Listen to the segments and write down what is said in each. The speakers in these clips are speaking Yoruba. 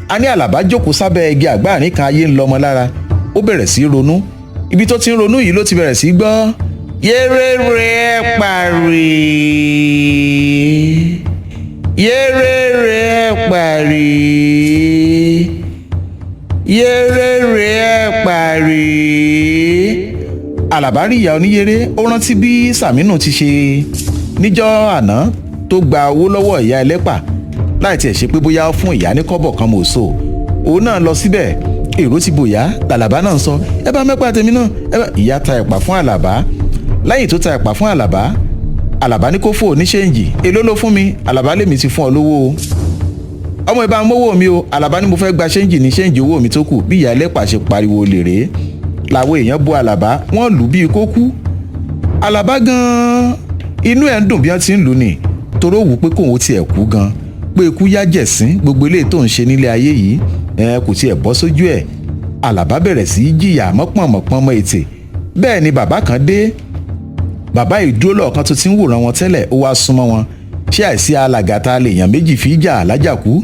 A ní Àlàbá jókòó sábẹ́ igi àgbáàrín kan, ayé ń lọmọ lára. Ó bẹ̀rẹ̀ sí í ronú. Ibi tó ti ń ronú yìí ló ti bẹ̀rẹ̀ sí í gbọ́ yérèrè parí, yérèrè parí, yérèrè parí. Àlàbá rí ìyá oníyéré. Ó rántí bí Sàmínú ti ṣe níjọ́ àná tó gba owó lọ́wọ́ ìyá ẹlẹ́pà láì tiẹ̀ ṣe pé bóyá ó fún ìyá ní kọ́bọ̀ kan mọ̀ so. Òun náà lọ síbẹ̀, èrò ti bòyá. Làlàbá náà ń sọ, "Ẹ bá mẹ́pà tèmi náà, ẹ bá." Ìyá ta ẹ̀pà fún Àlàbá. Lẹ́yìn tó ta ẹ̀pà fún Àlàbá, Àlàbá ní kó fò ní ṣéǹjì. "Èló ló fún mi?" Àlàbá lèmi ti fún ọ lówó o. "Ọmọ ìbá mówó mi o." Àlàbá ní mo fẹ́ gba ṣéǹjì ní ṣéǹjì owó mi tó kù. Bí ìyá ẹlẹ́pà ṣe pariwo lè rèé làwọn èèyàn bo Àlàbá, wọ́n lù bíi kó kú. Àlàbá gan-an, inú ẹ̀ ń dùn bí wọ́n ti ń lù ní toró wù pé kóun ó tiẹ̀ kú gan, pé ikú yá jẹ̀sín. Gbogbo eléyìí tó ń ṣe nílé ayé yìí ẹ kò tiẹ̀ bọ́ sójú ẹ̀. Àlàbá bẹ̀rẹ̀ sí í jìyà mọ́pọ̀nmọ́pọ́nmọ́ ètè. Bẹ́ẹ̀ ni bàbá kan dé. Bàbá yìí dúró lọ́ọ̀kan tó ti ń wòran wọn tẹ́lẹ̀. Ó wá súnmọ́ wọn. Ṣé àìsí alàgàtà lèèyàn méjì fi jà lájàkú?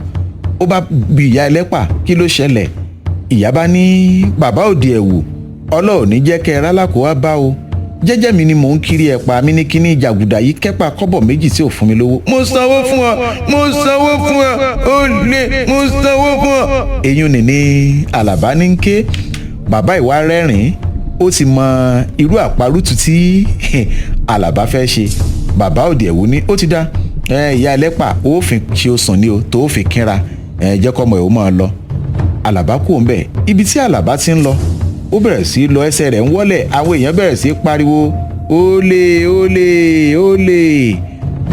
Ó bá bi ìyá ẹlẹ́pà, "Kí ló ṣẹlẹ̀?" Ìyá bá ní, "Bàbá òdì ẹ̀wù, ọlọ́ọ̀ni jẹ́ kẹ́ ẹ rálákòó wá bá o. Jẹ́jẹ́ mi ni mò ń kiri ẹ̀pà mi ní kíní jàgùdà yìí kẹ́pà kọ́bọ̀ méjì tí ò fún mi lówó. Mo sanwó fún ọ, mo sanwó fún ọ, ó lè, mo sanwó fún ọ." Eyín nìní Àlàbá ní ń ké. Bàbá ìwà rẹ́rìn-ín. Ó ti mọ irú àparùtù tí Àlàbá fẹ́ ṣe. Bàbá òdì ẹ̀wù ní ó ti dá ìyá ẹlẹ́pà, ó fi ṣe ó sùn ní o tó fi kínra ẹ jẹ́ kọ́mọ ẹ̀ ó máa lọ. Àlàbá kò ń bẹ̀. Ibi tí Àlàbá ti ń lọ, ó bẹ̀rẹ̀ sí í lọ, ẹsẹ̀ rẹ̀ ń wọ́lẹ̀. Àwọn èèyàn bẹ̀rẹ̀ sí í pariwo, "Olè, olè, olè!"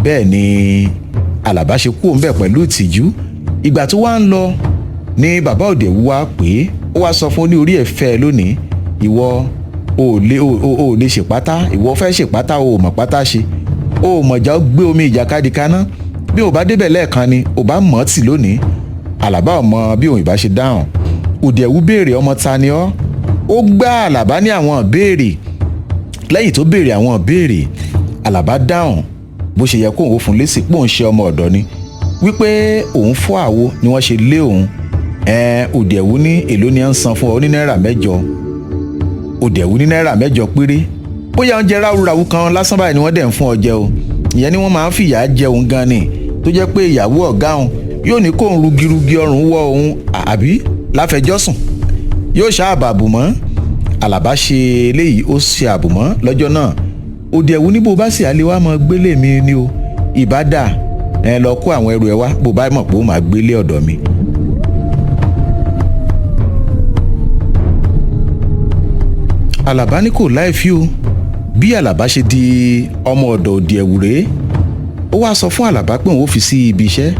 Bẹ́ẹ̀ ni Àlàbá ṣe kú òun bẹ̀ pẹ̀lú ìtìjú. Ìgbà tó wá ń lọ ní bàbá òde wá pé ó wá sọ fún ní orí ẹ̀ fẹ́ lónìí, "Ìwọ ò lè ò lè ṣèpátá. Ìwọ fẹ́ ṣèpátá, o ò mọ̀ pátá ṣe, o ò mọ̀já gbé omi ìjàkadì kaná. Bí o bá débẹ̀ lẹ́ẹ̀kan ni o bá mọ̀ ọ́ tì lónìí." Àlàbá ò mọ bí òun ìbá ṣe dáhùn. Òdẹ̀wù béèrè, "Ọmọ ta ni ọ́?" Ó gbá Àlàbá ní àwọn ìbéèrè. Lẹ́yìn tó béèrè àwọn ìbéèrè, Àlàbá dáhùn bó ṣe yẹ kóun ó fún lésì pé òun ṣe ọmọ ọ̀dọ́ ni, wípé òun fọ́ àwo ni wọ́n ṣe lé òun. Òdẹ̀wù ní, "Èló ni ẹ ń san fún ọ?" Ní náírà 8. Òdẹ̀wù ní, "Náírà 8 péré? Bóyá oúnjẹ ráúráú kan lásán báyìí ni wọ́n dẹ̀ ń fún ọ jẹ o." Ìyẹn ni wọ́n máa ń fìyà jẹun gan ni, tó jẹ́ pé ìyàwó ọ̀gá òun yóò ní kóun rugirugi ọrùn wọ òun àbí láfẹjọ́sùn yóò ṣáàbà àbùmọ́. Àlàbá ṣe eléyìí, ó ṣe àbùmọ́ lọ́jọ́ náà. Òdì ẹ̀wù ní bó bá sì alẹ́ wá mọ gbélé mi ni o, ìbá dà ẹ lọ kó àwọn ẹrù ẹ wá, bó bá mọ̀ pé ó máa gbélé ọ̀dọ̀ mi. Àlàbá ní kò láì fi o. Bí Àlàbá ṣe di ọmọ ọ̀dọ̀ òdì ẹ̀wù rèé. Ó wá sọ fún Àlàbá pé òun ó fi sí ibi iṣẹ́.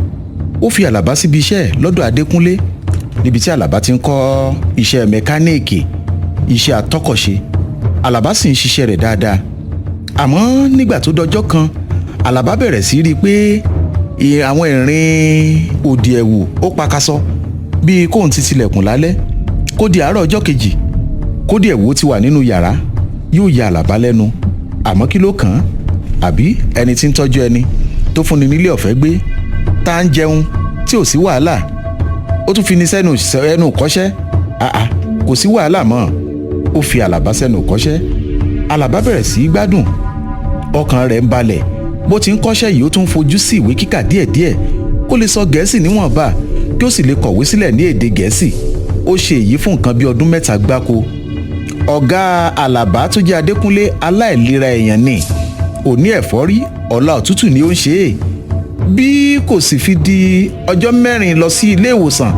Ó fi Àlàbá síbi iṣẹ́ lọ́dọ̀ Adékúnlé, níbi tí Àlàbá ti ń kọ́ iṣẹ́ mẹkáníìkì, iṣẹ́ atọ́kọ̀ṣe. Àlàbá sì ń ṣiṣẹ́ rẹ̀ dáadáa. Àmọ́ nígbà tó dọjọ́ kan, Àlàbá bẹ̀rẹ̀ sí rí i pé àwọn ìrìn òdì ẹ̀wù ó pakasọ, bíi kóun ti tilẹ̀kùn lálẹ́, kó di àárọ̀ ọjọ́ kejì, kó di ẹ̀wù ó ti wà nínú yàrá. Yóò ya Àlàbá lẹ́nu, àmọ́ kí ló kàn án? Àbí ẹni tí ń tọ́jú ẹni tó fúnni nílé ọ̀fẹ́ gbé, tá à ń jẹun tí ò sí wàhálà, ó tún fi ní sẹ́nu ẹnu kọ́ṣẹ́. Àà, kò sí wàhálà mọ́. Ó fi Àlàbá sẹ́nu kọ́ṣẹ́. Àlàbá bẹ̀rẹ̀ sí í gbádùn, ọkàn rẹ̀ ń balẹ̀. Bó ti ń kọ́ṣẹ́ yìí, ó tún fojú sí ìwé kíkà díẹ̀díẹ̀, kó lè sọ Gẹ̀ẹ́sì níwọ̀nba, kí ó sì lè kọ̀wé sílẹ̀ ní èdè Gẹ̀ẹ́sì. Ó ṣe èyí fún nǹkan bí ọdún 3 gbáko. Ọ̀gá Àlàbá tó jẹ́ Adékúnlé, aláìlera èèyàn ni. Òní ẹ̀fọ́rí, ọ̀la òtútù ni ó ń ṣe é. Bí kò sì fi di ọjọ́ 4 lọ sí ilé ìwòsàn,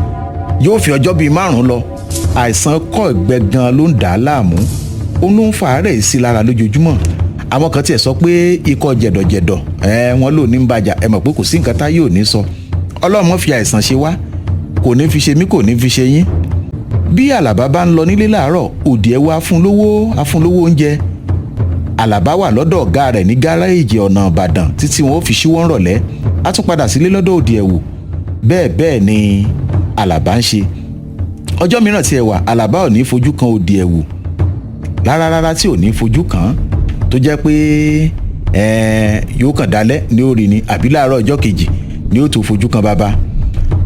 yóò fi ọjọ́ bíi 5 lọ. Àìsàn kọ́ ẹ̀gbẹ gan ló ń dà á láàmú. Ó ló ń fa àárẹ̀ sí lára lójoojúmọ́. Àwọn kan tiẹ̀ sọ pé ikọ́ jẹ̀dọ̀jẹ̀dọ̀ ẹ wọ́n lò ní bàjá. Ẹ mọ̀ pé kò sí nǹkan tá yóò ní sọ. Ọlọ́run má fi àìsàn ṣe wá, kò ní fi ṣe mí, kò ní fi ṣe yín. Bí Àlàbá bá ń lọ nílé láàárọ̀, òdì ẹ̀ wá fún lówó, á fún lówó oúnjẹ. Àlàbá wà lọ́dọ̀ ọ̀gá rẹ̀ ní gáràjì ọ̀nà Ìbàdàn títí wọn ó fi ṣíwọ́ ń rọ̀lẹ́. Á tún padà sílé lọ́dọ̀ òdì ẹ̀wù. Bẹ́ẹ̀ bẹ́ẹ̀ ni Àlàbá ń ṣe. Ọjọ́ mìíràn tiẹ̀ wà, Àlàbá ò ní fojú kan òdì ẹ̀wù. Rárá rárá, tí ò ní fojú kàn án, tó jẹ́ pé yóò kàn dálẹ́ ní ó rí ni, àbí láàárọ̀ ọjọ́ kejì ni ó tó fojú kan bàbá.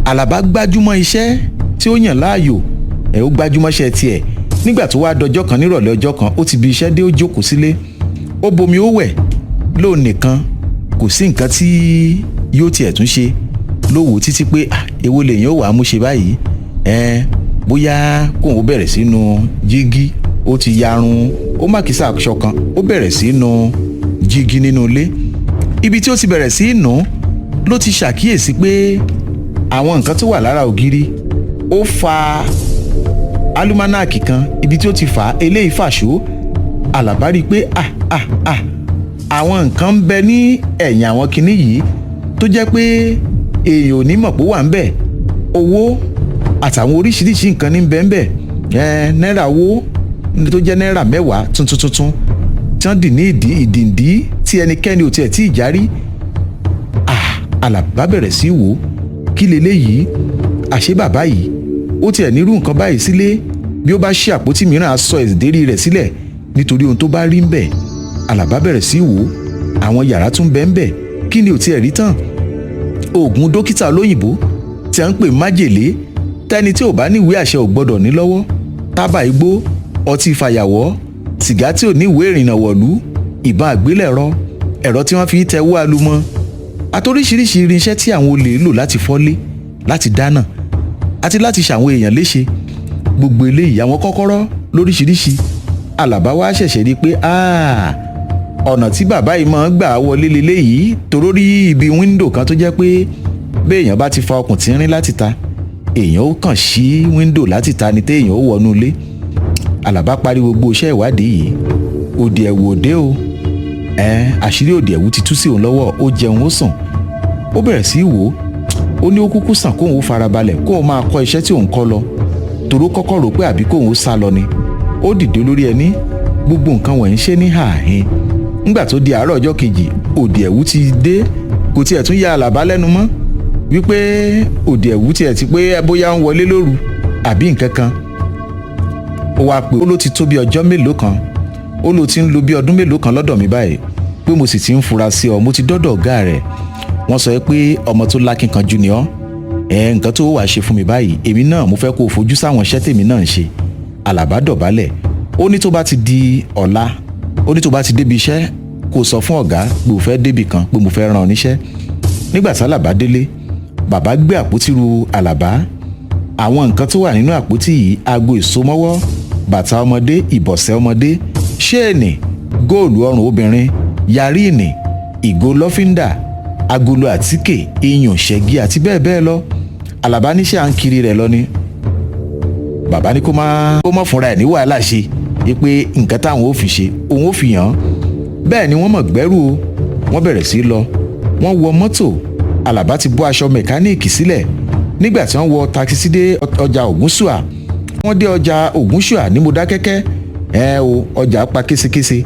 Àlàbá gbájúmọ́ iṣẹ́ tí ó yàn láàyò ẹ̀, ó gbájúmọ́ iṣẹ́ tiẹ̀. Nígbà tó wá dọjọ́ kan, nírọ̀lẹ́ ọjọ́ kan, ó ti bi iṣẹ́ dé, ó jókòó sílé, ó bomi, ó wẹ̀ lóun nìkan. Kò sí nǹkan tí yóò tiẹ̀ tún ṣe lówó títí pé èwo lèyàn ó wàá mú ṣe báyìí? Bóyá kóun ó bẹ̀rẹ̀ sínú jígí. Ó ti yarun, ó má kìsà aṣọ kan, ó bẹ̀rẹ̀ sínú jígí nínú ilé. Ibi tí ó ti bẹ̀rẹ̀ sí nù ló ti ṣàkíyèsí pé àwọn nǹkan tó wà lára ògiri, ó fa alumánáàkì kan. Ibi tí ó ti fà á, eléyìí fàṣó. Àlàbá rí i pé ah ah ah, àwọn nǹkan ń bẹ ní ẹ̀yìn àwọn kinní yìí tó jẹ́ pé èèyàn ò ní mọ̀ pé ó wà ń bẹ̀. Owó àtàwọn oríṣiríṣi nǹkan ní bẹ́ẹ̀ bẹ́ẹ̀, náírà, owó tó jẹ́ náírà 10 tuntun tuntun tí wọ́n dì ní ìdí ìdìndí tí ẹnikẹ́ni ò tiẹ̀ tí ì járí. Àlàbá bẹ̀rẹ̀ sí wò ó, kí leléyìí? Àṣé bàbá yìí ó tiẹ̀ nírú nǹkan báyìí sílé. Bí ó bá ṣí àpótí mìíràn, á sọ ìdérí rẹ̀ sílẹ̀ nítorí ohun tó bá rí ń bẹ̀. Àlàbá bẹ̀rẹ̀ sí wò ó, àwọn yàrá tún bẹ́ẹ̀ ń bẹ̀. Kí ni ò tiẹ̀ rí tán? Oògùn dókítà olóyìnbó tí a ń pè májèlé, tẹ́ni tí ò bá níwèé àṣẹ ò gbọ́dọ̀ ní lọ́wọ́, tábà, igbó, ọtí fàyàwọ́, sìgá tí ò níwèé ìrìnnà wọ̀lú, ìbọn àgbélẹ̀rọ, ẹ̀rọ tí wọ́n fi ń tẹwọ́ alumọ, àtoríṣiríṣi irinṣẹ́ tí àwọn olè lò láti fọ́lé, láti dáná àti láti ṣàwọn èèyàn léṣe. Gbogbo eléyìí, àwọn kọ́kọ́rọ́ lóríṣiríṣi. Àlàbá wa ṣẹ̀ṣẹ̀ rí i pé ọ̀nà tí bàbá yìí máa ń gbà wọlé leléyìí, toró rí ibi wíńdò kan tó jẹ́ pé béèyàn bá ti fa okùn tínrín láti ta, èèyàn ó kàn sí wíńdò láti ta ni téèyàn ó wọnú ilé. Àlàbá parí gbogbo iṣẹ́ ìwádìí yìí. Òdì ẹ̀wù òde o, àṣírí òdì ẹ̀wù ti tú sí òun lọ́wọ́. Ó jẹun, ó sùn, ó bẹ̀rẹ̀ sí í wò ó. Ó ní ó kúkú sàn kóun ó farabalẹ̀, kóun máa kọ́ iṣẹ́ tí òun kọ́ lọ, tòró kọ́kọ́ rò pé àbí kóun ó sá lọ ni. Ó dìde lórí ẹní, gbogbo nǹkan wọ̀nyí ṣe ní hàhín. Nígbà tó di àárọ̀ ọjọ́ kejì, òdì ẹ̀wù ti dé. Kò tiẹ̀ tún ya Àlàbá lẹ́nu mọ́ wípé òdì ẹ̀wù tiẹ̀ ti pé bóyá ń wọlé lóru àbí nǹkan kan. Ó wáá pé ó ló ti tó bí ọjọ́ mélòó kan, ó ló ti ń lo bí ọdún mélòó kan lọ́dọ̀ mi báyìí, pé mo sì ti ń fura sí ọ. Mo ti dọ́dọ̀ ọ̀gá rẹ̀, wọ́n sọ pé ọmọ tó lákínkanjú ni ọ́. Ẹ nǹkan tó wàá ṣe fún mi báyìí, èmi náà mo fẹ́ kó o fojú sáwọn iṣẹ́ tèmi náà ń ṣe. Àlàbá dọ̀bálẹ̀. Ó ní tó bá ti di ọ̀la, ó ní tó bá ti débi iṣẹ́, kó o sọ fún ọ̀gá pé o fẹ́ débi kan, pé mo fẹ́ rán ọ níṣẹ́. Nígbà tí Àlàbá délé, bàbá gbé àpótí ru Àlàbá. Àwọn nǹkan tó wà nínú àpótí yìí: aago ìsomọ́wọ́, bàtà ọmọdé, ìbọ̀sẹ̀ ọmọdé, ṣéènì, góòlù ọrùn obìnrin, yaríìnì, ìgò lọ́fíńdà, agolo àtíkè, iyùn, ṣẹ́gi àti bẹ́ẹ̀ bẹ́ẹ̀ lọ. Àlàbá níṣẹ́ à ń kiri rẹ̀ lọ ni. Bàbá ní kó má fúnra ẹ̀ ní wàhálà ṣe é, pé nǹkan táwọn ò fi ṣe, òun ò fi hàn án. Bẹ́ẹ̀ ni wọ́n mọ̀ gbẹ́rù o. Wọ́n bẹ̀rẹ̀ sí í lọ, wọ́n wọ mọ́tò. Àlàbá ti bọ́ aṣọ mẹkáníìkì sílẹ̀. Nígbà tí wọ́n wọ takisí dé ọjà Ògúnṣùà, wọ́n dé ọjà Ògúnṣùà ní Mọdákẹ́kẹ́. Ẹ o, ọjà pa késekése.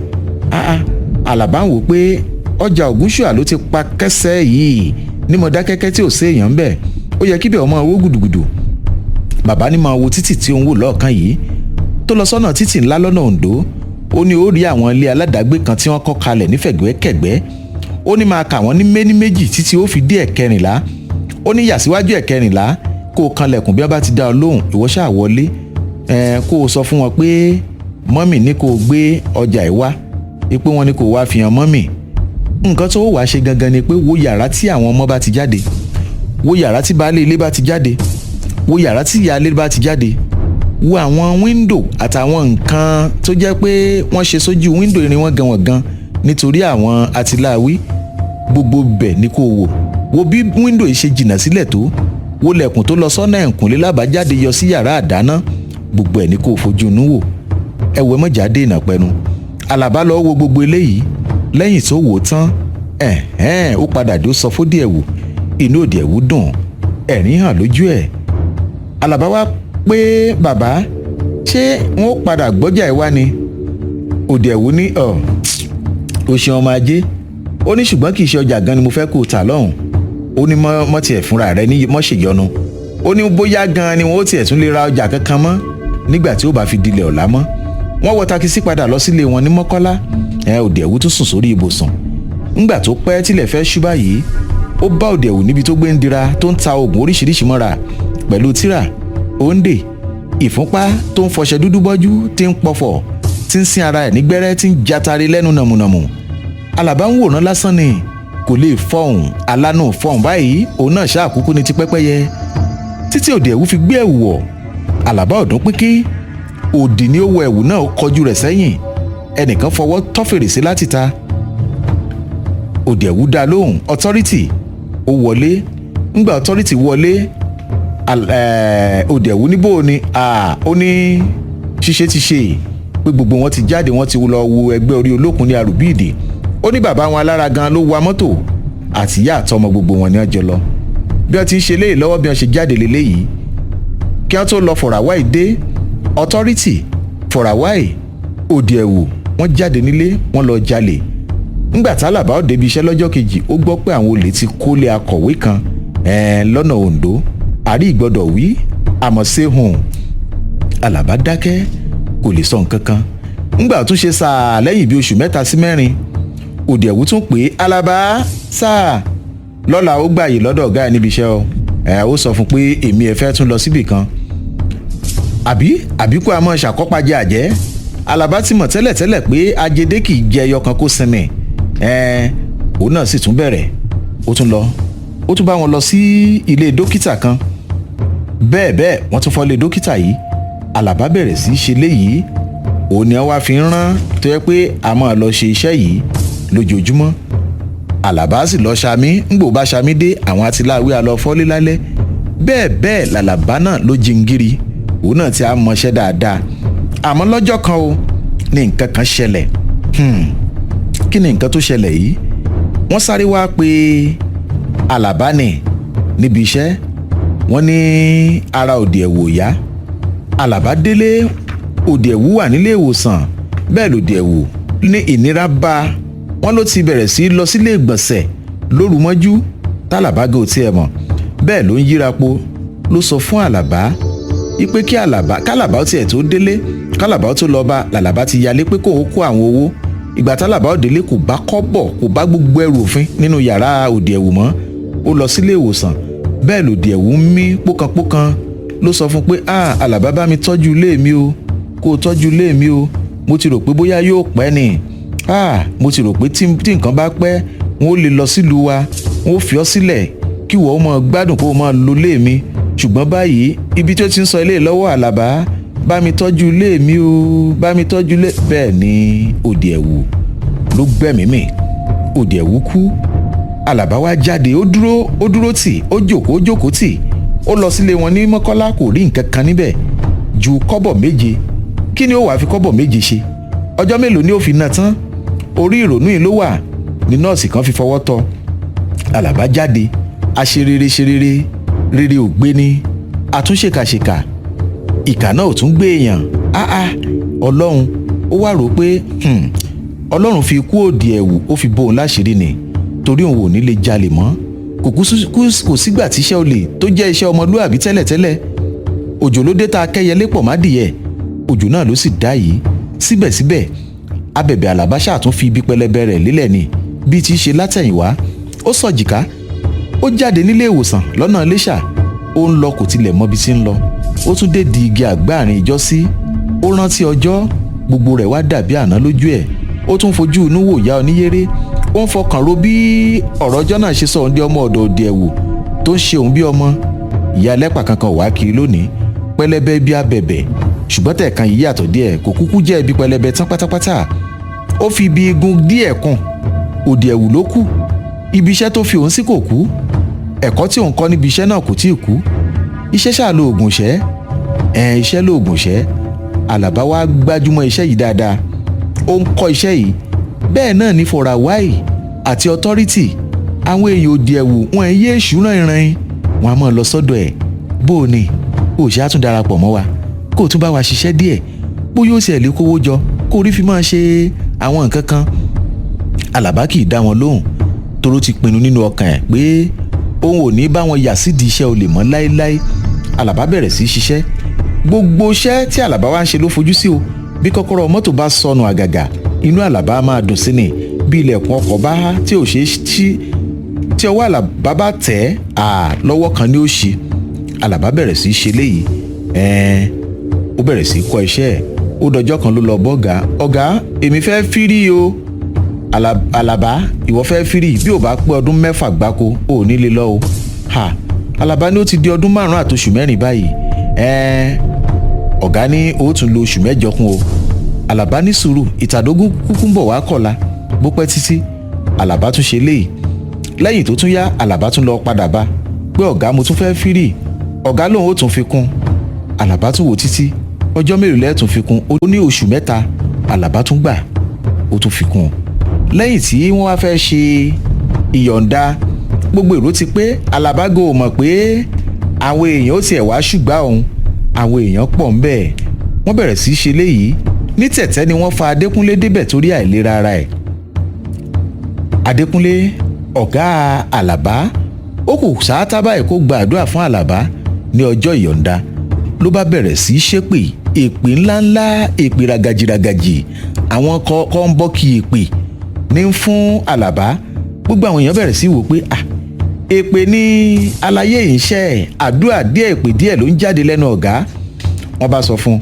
Ah, Àlàbá ń wò pé ọjà Ògúnṣùà ló ti pa kẹsẹ̀ yìí ní Mọdákẹ́kẹ́ tí ò sí èèyàn ń bẹ̀, ó yẹ kíbẹ̀ ọmọ owó gùdùgùdù. Bàbá ní máa wo títì tí òun wò lọ́ọ̀kan yìí tó lọ sọ́nà títì ńlá lọ́nà Oǹdó. Ó ní ó rí àwọn ilé aládàágbé kan tí wọ́n kọ́ kalẹ̀ nífẹ̀gbẹ́kẹ̀gbẹ́. Ó ní máa kà wọ́n ní méní méjì títí ó fi dé ẹ̀kẹrìnlá. Ó ní yà síwájú ẹ̀kẹrìnlá, kó o kanlẹ̀kùn. Bí wọ́n bá ti dá ọ lóhùn, ìwọ ṣáà wọlé, kó o sọ fún wọn pé mọ́mì ní kó o gbé ọjà ẹ̀ wá, pé wọ́n ní kó o wá fi hàn mọ́mì. Nǹkan tó wàá ṣe gangan ni pé wo yàrá tí àwọn ọmọ bá ti jáde, wo yàrá tí baálé ilé bá ti jáde, wo yàrá tí ìyá ilé bá ti jáde, wo àwọn wíńdò àtàwọn nǹkan tó jẹ́ pé wọ́n ṣe sójú wíńdò, irin wọn gan wọn gan nítorí àwọn atiláwí. Gbogbo bẹ̀ ni kó wò. Wo bí wíńdò yìí ṣe jìnnà sílẹ̀ tó, wo lẹ̀kùn tó lọ sọ́nà ẹ̀kúnlé lábàjáde yọ sí yàrá àdáná. Gbogbo ẹ̀ ni kó fojú inú wò. Ẹ̀wẹ̀ mọ̀já dènà pẹnu. Àlàbá lọ wo gbogbo eléyìí. Lẹ́yìn tó wò ó tán, ẹ̀hẹ́n, ó padà dé, ó sọ fódì ẹ̀wù. Inú òdì ẹ̀wù dùn, ẹ̀rín hàn lójú ẹ̀. Àlàbá wá pé, bàbá, ṣé wọn ó padà gbọ́jà ẹ̀ wá ni? Òdì ẹ̀wù ní ọ̀ o ṣeun, ọmọ ajé. Ó ní ṣùgbọ́n kì í ṣe ọjà gan ni mo fẹ́ kó o tà lọ́hùn. Ó ní mọ́ tiẹ̀ fúnra rẹ ní mọ́ ṣèyọnu. Ó ní bóyá gan ni wọn ó tiẹ̀ tún lè ra ọjà kankan mọ́ nígbà tí ó bá fi dilẹ̀ ọ̀la mọ́. Wọ́n wọ takisí padà lọ sílé wọn ní Mọ́kọ́lá. Ẹ Òdìẹ̀wù tún sùn sórí ibùsùn. Ńgbà tó pẹ́ tílẹ̀ fẹ́ ṣú báyìí, ó bá Òdìẹ̀wù níbi tó gbé ń dira, tó ń ta oògùn oríṣiríṣi mọ́ra pẹ̀lú tírà, òǹdè, ìfúnpá, tó ń fọṣẹ dúdú bọ́jú, tí ń pọfọ̀, tí ń sin ara ẹ̀ nígbẹ́rẹ́, tí ń jatare lẹ́nu nàmùnàmù. Àlàbá ń wòran lásán ni, kò lè fọhùn. Alánú fọhùn báyìí, òun náà ṣáàkúkú ní ti pẹ́pẹ́yẹ títí Òdìẹ̀wù fi gbé ẹ̀wù wọ̀. Àlàbá ọ̀dún pínpín òdì ni ó wọ ẹ̀wù náà, ó kọjú rẹ̀ sẹ́yìn. Ẹnìkan fọwọ́ tọ́ fèrèsé láti ta. Òdìẹ̀wù dá lóhùn, "Authority." Ó wọlé. Ńgbà Authority wọlé, Òdìẹ̀wù ní bò ní, ó ní ṣíṣe ti ṣe pé gbogbo wọn ti jáde, wọn ti lọ wo ẹgbẹ́ orí olókun ní Arùbíìdì. Ó ní bàbá wọn alára gan ló wa mọ́tò, àtìyá àtọmọ, gbogbo wọn ni wọ́n jọ lọ. Bí wọ́n ti ń ṣe léyìí lọ́wọ́, bí wọ́n ṣe jáde léléyìí, kí wọ́n tó lọ, Fọ̀ràwáì dé. Authority, Fọ̀ràwáì, Òdìẹ̀wù, wọ́n jáde nílé, wọ́n lọ jalè. Ńgbà tálàbà ó débi iṣẹ́ lọ́jọ́ kejì, ó gbọ́ pé àwọn olè ti kólé akọ̀wé kan lọ́nà Oǹdó. Àrí ìgbọ́dọ̀ wí àmọ́ ṣé hùn. Àlàbá dákẹ́, kò lè sọ nǹkan kan. Ńgbà tún ṣe sáà lẹ́yìn bíi oṣù 3 sí 4, Òdìẹ̀wù tún pé, "Àlàbá sáà lọ́la." Ó gbàyè lọ́dọ̀ ọ̀gá ẹ̀ níbi iṣẹ́ o. Ẹ̀ ó sọ fún pé èmi ẹ̀ fẹ́ tún lọ síbì kan, àbí àbíkú àmọ́ ṣàkọ́pàjẹ́ àjẹ́. Àlàbá ti mọ̀ tẹ́lẹ̀tẹ́lẹ̀ pé ajédé kì í jẹ ẹyọ kan kó sinmi. Ẹ̀ òun náà sì tún bẹ̀rẹ̀, ó tún lọ, ó tún bá wọn lọ sí ilé dókítà kan. Bẹ́ẹ̀ bẹ́ẹ̀, wọ́n tún fọ́lé dókítà yìí. Àlàbá bẹ̀rẹ̀ sí í ṣe léyìí, òun ni wọ́n wá fi ń rán tó yẹ pé a máa lọ ṣe iṣẹ́ yìí lójoojúmọ́. Àlàbá sì lọ ṣamí. Ńgbò bá ṣamí dé, àwọn atiláwí a lọ fọ́lé lálẹ́. Bẹ́ẹ̀ bẹ́ẹ̀ làlàbá náà ló jingiri, òun náà ti á mọṣẹ́ dáadáa. Àmọ́ lọ́jọ́ kan o ní nǹkan kan ṣẹlẹ̀. Kí ni nǹkan tó ṣẹlẹ̀ yìí? Wọ́n sáré wá pé Àlàbá ní níbi iṣẹ́, wọ́n ní ara Òdì Ẹ̀wù ò yá. Àlàbá délé, Òdì Ẹ̀wù wà nílé ìwòsàn. Bẹ́ẹ̀ lòdì ẹ̀wù ní ìnira bá wọn, ló ti bẹ̀rẹ̀ sí lọ sílé ìgbọ̀nsẹ̀ lóru mọ́jú tálàbá gan ò tiẹ̀ mọ̀. Bẹ́ẹ̀ ló ń yíra po. Ló sọ fún Àlàbá wípé kí Àlàbá, kálàbá ó tiẹ̀ tó délé, kálàbá ó tó lọ bá, làlàbá ti yalé pé kóun kó àwọn owó. Ìgbà tálàbá ó délé, kò bá kọ́bọ̀, kò bá gbogbo ẹrù òfin nínú yàrá Òdì Ẹ̀wù mọ́. Ó lọ sílé ìwòsàn, bẹ́ẹ̀ lòdì ẹ̀wù ń mí pókanpókan. Ló sọ fún pé, "Ah, Àlàbá, bá mi tọ́jú ilé mi o, kó o tọ́jú ilé mi o. Mo ti rò pé bóyá yóò pẹ́ ni. Ah, mo ti rò pé tí nǹkan bá pẹ́, wọn ó lè lọ sílùú wa, wọn ó fi ọ́ sílẹ̀ kí wọ́n máa gbádùn, kó o máa lo ilé mi. Ṣùgbọ́n báyìí, ibi tí ó ti ń sọ ilé lọ́wọ́, Àlàbá, bá mi tọ́jú ilé mi o, bá mi tọ́jú ilé." Bẹ́ẹ̀ ni Òdì Ẹ̀wù ló gbẹ̀mí mì. Òdì Ẹ̀wù kú. Àlàbá wá jáde, ó dúró, ó dúró tì, ó jókòó, ó jókòó tì. Ó lọ sílé wọn ní Mọ́kọ́lá, kò rí nǹkan kan níbẹ̀ ju kọ́bọ̀ 7. Kí ni ó wàá fi kọ́bọ̀ 7 ṣe? Ọjọ́ mélòó ni ó fi ná tán? Orí ìrònú yìí ló wà ní nọ́ọ̀sì kan fi fọwọ́ tọ́. Àlàbá jáde, aṣerere ṣerere, rere ò gbé ní àtúnṣekàṣekà, ìkà náà ò tún gbé èèyàn. Áá, Ọlọ́run! Ó wá rò ó pé Ọlọ́run fi ikú Òdì Ẹ̀wù, ó fi bóun láṣìírí ni, torí òun ò ní lè jalè mọ́. Kò kú, kò sígbà tíṣẹ́ olè tó jẹ́ iṣẹ́ ọmọlúàbí tẹ́lẹ̀tẹ́lẹ̀. Òjò ló dé tá a kẹ́yẹlé pọ̀ má dìyẹ, òjò náà ló sì dá yìí. Síbẹ̀síbẹ̀, abẹ̀bẹ̀ Àlàbá ṣáà tún fi ibi pẹlẹbẹ rẹ̀ lélẹ̀ ni bí ti ṣe látẹ̀yìnwá. Ó sọ̀jìká, ó jáde nílé ìwòsàn lọ́nà Iléṣà. Ó ń lọ, kò tilẹ̀ mọbi tí ń lọ. Ó tún dé di igi àgbáàrin ìjọ́sí. Ó rántí ọjọ́, gbogbo rẹ̀ wá dàbí àná lójú ẹ̀. Ó tún fojú inú wò ya oníyéré. Ó ń fọkàn ro bí ọ̀rọ̀ ọjọ́ náà ṣe sọ òun di ọmọ ọ̀dọ̀ Òdì Ẹ̀wù tó ń ṣe òun bí ọmọ. Ìyá ẹlẹ́pà kankan wá kiri lónìí, pẹlẹbẹ bí abẹ̀bẹ̀, ṣùgbọ́n tẹ̀kan yìí yàtọ̀ díẹ̀. Kò kúkú jẹ́ ibi pẹlẹbẹ tán pátápátá, ó fi ibi igun díẹ̀ kùn. Òdì Ẹ̀wù ló kù. Ibi iṣẹ́ tó fi òun sí kò kú. Ẹ̀kọ́ tí òun kọ́ níbi iṣẹ́ náà kò tíì kú. Iṣẹ́ ṣáà lo oògùn ìṣẹ́ ẹ̀, iṣẹ́ lo oògùn ìṣẹ́. Àlàbá wa gbájúmọ́ iṣẹ́ yìí dáadáa, ó ń kọ́ iṣẹ́ yìí. Bẹ́ẹ̀ náà ní Fọ̀ràwáì àti Authority, àwọn èèyàn Òdì Ẹ̀wù, wọn ẹ̀ yé èṣù rìnrìn, wọn a máa lọ sọ́dọ̀ ẹ̀. Bó o ní o ṣe á tún darapọ̀ mọ́ wa, kó o tún bá wa ṣiṣẹ́ díẹ̀, bóyá ó sì ẹ̀ lè kówó jọ, kó o rí fi máa ṣe àwọn nǹkan kan. Àlàbá kì í dá wọn lóhùn, toró ti pinnu nínú ọkàn ẹ̀ pé òun ò ní bá wọn yà sídìí iṣẹ́ olè mọ́ láéláé. Àlàbá bẹ̀rẹ̀ sí í ṣiṣẹ́. Gbogbo iṣẹ́ tí Àlàbá wá ń ṣe ló fojú sí o. Bí kọ́kọ́rọ́ mọ́tò bá sọnù àgàgà, inú Àlàbá máa dùn sí ni. Bí ilẹ̀kùn ọkọ̀ bá há tí ò ṣeé ṣí, tí ọwọ́ Àlàbá bá tẹ̀ ẹ́ à lọ́wọ́ kan ní ó ṣí. Àlàbá bẹ̀rẹ̀ sí í ṣe léyìí. Ẹ̀ẹ́n, ó bẹ̀rẹ̀ sí í kọ́ iṣẹ́ ẹ̀. Ó dọjọ́ kan, ló lọ bọ́gà: "Ọ̀gá, èmi fẹ́ free o." "Àlàbá, ìwọ fẹ́ free? Bí ò bá pé ọdún 6 gbáko, ò ní lè lọ o." Ha, Àlàbá ní ó ti di ọdún 5 àtoṣù 4 báyìí. Ẹ̀ẹ́n, ọ̀gá ní ó tún lo oṣù 8 kún o. Àlàbá ní sùúrù, ìtàdógún kúkú ń bọ̀ wá kọ̀la, bó pẹ́ títí. Àlàbá tún ṣe léyìí. Lẹ́yìn tó tún yá, Àlàbá tún lọ padà bá pé, "Ọ̀gá, mo tún fẹ́ free." Ọ̀gá lòun ó tún fi kún. Àlàbá tún wò títí, "Ọjọ́ mélòó lẹ́ẹ̀tún fi kún?" Ó ní oṣù 3. Àlàbá tún gbà, ó tún fi kún. Lẹ́yìn tí wọ́n wá fẹ́ ṣe ìyọ̀ǹda, gbogbo èrò ti pé. Àlàbá go mọ̀ pé àwọn èèyàn ó tiẹ̀ wá ṣùgbọ́n òun, àwọn èèyàn pọ̀ ń bẹ̀. Wọ́n bẹ̀rẹ̀ sí í ṣe léyìí ní tẹ̀tẹ́ ni wọ́n fa Adékúnlé débẹ̀ torí àìlera ara ẹ̀. Adékúnlé, ọ̀gá Àlàbá, ó kù sáátá báyìí kó gba àdúrà fún Àlàbá ní ọjọ́ ìyọ̀ǹda, ló bá bẹ̀rẹ̀ sí í ṣépè, èpè ńláńlá, èpè ragajiragaji, àwọn kọ́ńbọ́ọ̀kì èpè ní fún Àlàbá. Gbogbo àwọn èèyàn bẹ̀rẹ̀ sí í wò pé, ah, èpè ní aláyé yìí ń ṣe, àdúrà díẹ̀, èpè díẹ̀ ló ń jáde lẹ́nu ọ̀gá. Wọ́n bá sọ fún un,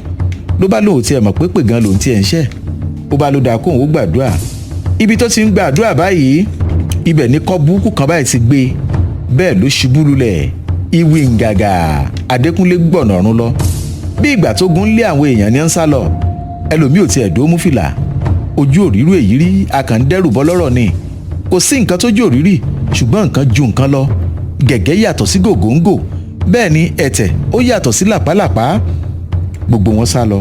ló bá lóun tiẹ̀ mọ̀ pé pè gan lòun tiẹ̀ ń ṣe. Ó bá ló dáa kóun ó gbàdúrà. Ibi tó ti ń gbàdúrà báyìí, ibẹ̀ ní kọ́ burúkú kan báyìí ti gbé bẹ́ẹ̀, ló ṣubú lulẹ̀ ìwì ngàgà. Adékúnlé gbọ̀nà ọ̀run lọ. Bí ìgbà tó gun lé àwọn èèyàn ní ń sá lọ, ẹlòmíì ò tiẹ̀ dó mú fìlà. Ojú òrírù èyí rí, a kàn ń dẹ́rù bọ́ lọ́rọ̀ ni. Kò sí nǹkan tójú òrírì, ṣùgbọ́n nǹkan ju nǹkan lọ. Gẹ̀gẹ́ yàtọ̀ sí gògóńgò, bẹ́ẹ̀ ni ẹ̀tẹ̀ ó yàtọ̀ sí làpálàpá. Gbogbo wọn sá lọ.